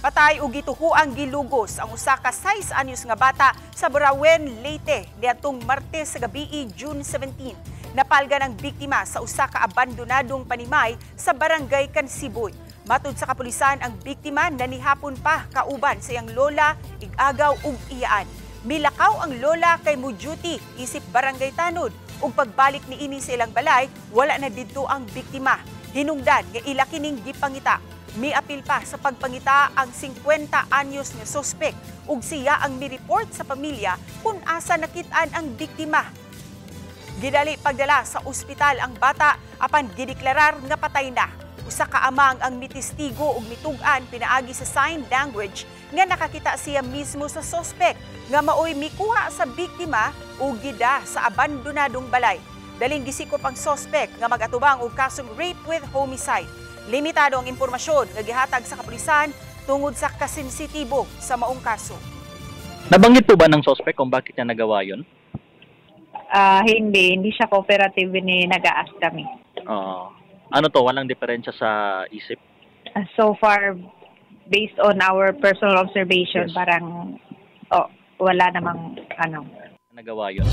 Patay ug gituhuang gilugos ang usa ka 6 anyos nga bata sa Burauen, Leyte niadtong Martes sa gabii, June 17. Napalgan ang biktima sa usa ka abandonadong panimay sa Barangay Kansiboy. Matud sa kapulisan, ang biktima nanihapon pa kauban sa iyang lola, igagaw ug iyaan. Milakaw ang lola kay mo-duty isip barangay tanod ug pagbalik niini sa ilang balay, wala na didto ang biktima. Hinungdan nga ila kining gipangita. Miapil pa sa pagpangita ang 50 anyos nga sospek ug siya ang mi-report sa pamilya kung asa nakit-an ang biktima. Gidali pagdala sa ospital ang bata apan gideklarar nga patay na. Usa ka amang ang mitestigo ug mitug-an pinaagi sa sign language nga nakakita siya mismo sa sospek nga maoy mikuha sa biktima ug gida sa abandonadong balay. Daling gisikop ang sospek nga mag-atubang og kasong rape with homicide. Limitado ang impormasyon nga gihatag sa kapulisan tungod sa kasensitibo sa maong kaso. Nabanggit po ba ng suspect kung bakit niya nagawa yun? Ah, hindi siya cooperative ni nag-a-ask kami. Oo. Ano to, walang diferensya sa isip? Ah, so far, based on our personal observation, parang oh, wala namang ano. Nagawa yun.